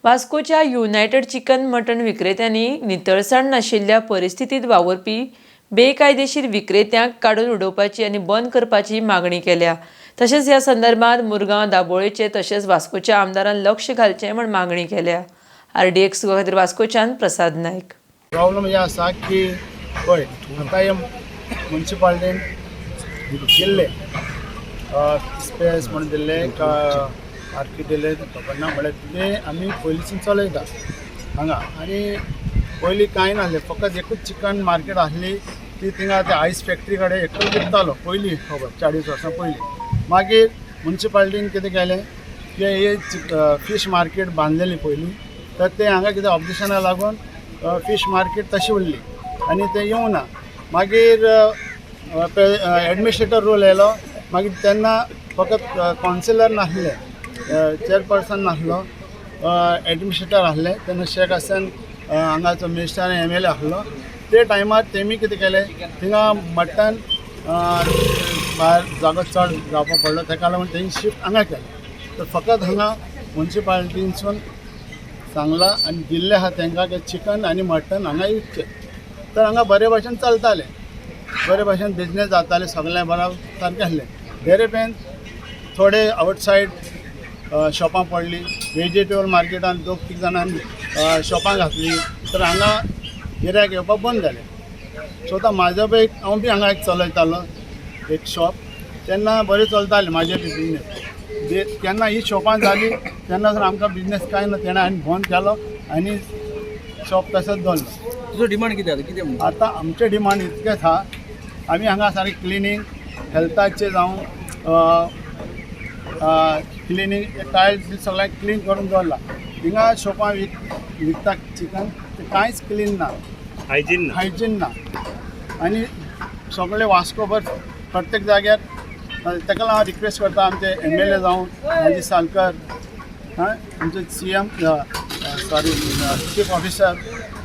वास्कोच्या United chicken mutton विक्रेत्यांनी नितळसाण नाशिल्ल्या परिस्थितीत वावुरपी बेकायदेशीर विक्रेत्यांक काडून उडोवपाची आनी बंद करपाची मागणी केल्या. तशेंच ह्या संदर्भात मुरगांव, दाबोळेचे तशेंच वास्कोच्या आमदारान लक्ष घालचें म्हूण मागणी केल्या. आरडीएक्स खातीर वास्कोच्यान प्रसाद नायक. प्रॉब्लम हे आसा की पळय, आतां हे मुन्सिपालिटीन दिल्ले स्पेस म्हणून दिल्ले, मार्केट दिल्ले, खबर ना. म्हळ्यार ते आमी पयलींसून चलयता हांगा. आनी पयलीं कांय नासलें, फकत एकूच चिकन मार्केट आसली. ती थिंगा ते आयस फॅक्टरी कडेन एकूच विकतालो पयलीं, खबर 40 वर्सां पयलीं. मागीर मुन्सिपालिटीन कितें केलें की हे फीश मार्केट बांदलेली पयलीं, तर ते हांगा कितें ऑब्जेक्शना लागून फीश मार्केट तशी उरली आनी ते येवना. मागीर एडमिनिस्ट्रेटर रूल येयलो. मागीर तेन्ना फकत कावन्सिलर नासले, चेअरपर्सन नासलो, एडमिनिस्ट्रेटर आसले. तेन्ना शेख हसन हांगाचो मिनिस्टर, एमएलए आसलो. ते टायमार तेमी कितें केलें, थिंगा मटन भायर जागो चड जावपाक पडलो, ताका लागून तेणी शिफ्ट हांगा केलें. तर फकत हांगा मुन्सिपालिटीनसून सांगलां आनी दिल्लें आहा तांकां की चिकन आनी मटन हांगा विकचें. तर हांगा बरे भशेन चलतालें, बरे भशेन बिजनेस जाताले, सगळें बरें सारकें आसलें. डेरे थोडे आवटसायड शॉपां पडली, वेजिटेबल मार्केटान दोग तीग जाणांनी शॉपां घातली, तर हांगा गिरायक येवपाक बंद जालें. सो आतां म्हाजो बी एक, हांव बी हांगा एक चलयतालो एक शॉप. तेन्ना बरें चलतालें म्हाजें बी बिजनेस. केन्ना ही शॉपां जाली तेन्ना सर आमकां बिजनेस कांय ना. तेणें आनी बंद केलो आनी शॉप तसोच दवरलो. तुजो डिमांड कितें आतां, कितें म्हणटा? आतां आमचें डिमांड इतकेंच आहा, आमी हांगा सारकें क्लिनींग, हेल्थाचें जावं क्लिनींग, टायल्स बी सगळें क्लीन करून दवरलां. हिंगा शॉपां विकता चिकन, ते कांयच क्लीन ना. हायजीन ना. हायजीन ना. आनी सगळे वास्कोभर प्रत्येक जाग्यार. ताका लागून हांव रिक्वेस्ट करता, आमचे एमएलए जावं राजीव सालकर, हां, आमचे सीएम, सॉरी, चीफ ऑफिसर,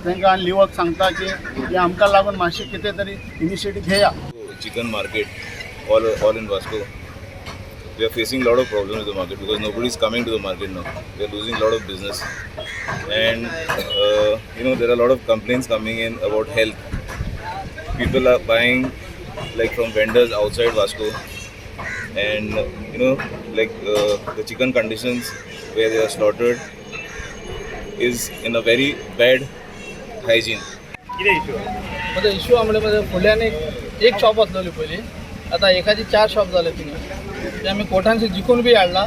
तांकां लिवक सांगता की हे आमकां लागून मातशें कितें तरी इनिशिएटीव घेया. Chicken market all in Vasco. We are facing a lot of problems with the market because nobody is coming to the market now. We are losing a lot of business, and there are a lot of complaints coming in about health. People are buying like from vendors outside Vasco, and like the chicken conditions where they are slaughtered is in a very bad hygiene. कितें issue? म्हणजे issue म्हणजे म्हणजे फुडल्यान एक एक shop आसलेली पयलीं, आतां एकाची चार शॉप जाले थिंगा. ते आमी कोर्टान जिखून बी हाडला.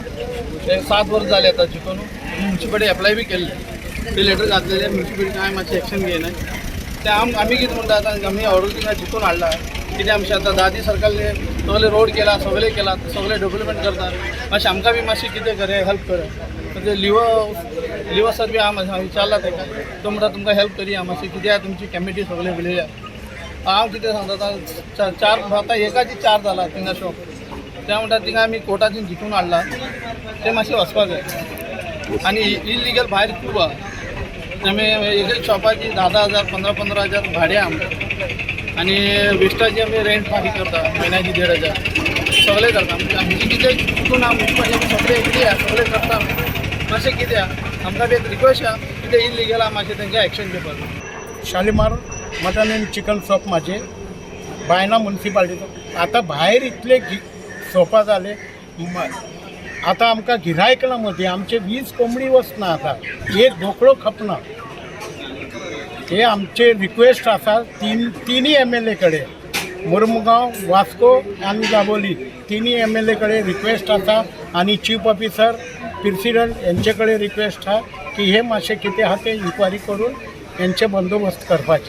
ते 7 वर्स जाले आतां जिखून. म्युन्सिपालिटी एप्लाय बी केल्ले, ते लेटर घातलेले. म्युन्सिपालिटी कांय मातशें एक्शन घेयना. ते आमी कितें म्हणटा, आतां आमी ऑर्डर थिंगा जिखून हाडला. कितें आमचें आतां दादी सरकारने सगळे रोड केला, सगळे केला, सगळे डेव्हलपमेंट करता. मातशें आमकां बी मातशें कितें करे, हेल्प करे. म्हणजे लिवो लिवो सर बी आहा, हांव विचारला ताका, तो म्हणटा तुमकां हेल्प करी. मातशें कितें आहा, तुमची कमिटी सगळे उलयल्या. हांव कितें सांगता, आतां चार, आतां एकाची चार जाला थिंगा शॉप. ते म्हणटा थिंगा आमी कोर्टासून जिखून हाडला, ते मातशें वचपाक जाय. आनी इलिगल भायर खूब आहा. आमी एक एक शॉपाची धा धा हजार, पंदरा पंदरा हजार भाडें आहा आमकां. आनी वेस्टाची आमी रेंट फारीक करता म्हयन्याची 1500. सगळें करता. आमची कितें चुकून आहा, मुन्सिपालिटी सगळें एग्री आहा, सगळें करता आमी. मातशें कितें आहा, आमकां बी एक रिक्वेस्ट आहा, कितें इलिगल आहा, मातशें तेंकां एक्शन घेवपाक जाय. Shalimar mutton and chicken shop माझे बायना मुन्सिपाल्टीचो. आतां भायर इतले शॉपां जाले, आतां आमकां गिरायक ना मदीं. आमचे 20 कोंबडी वचना, आतां एक बोकडो खपना. हे आमचे रिक्वेस्ट आसा तिनूय एमएलए कडेन, मुरमुगांव, वास्को आनी दाबोली, तिनूय एमएलए कडेन रिक्वेस्ट आसा. आनी चीफ ऑफिसर, प्रेसिडंट यांचे कडेन रिक्वेस्ट आहा की हे मातशें कितें आहा तें इन्क्वायरी करून हेंचे बंदोबस्त करपाचे.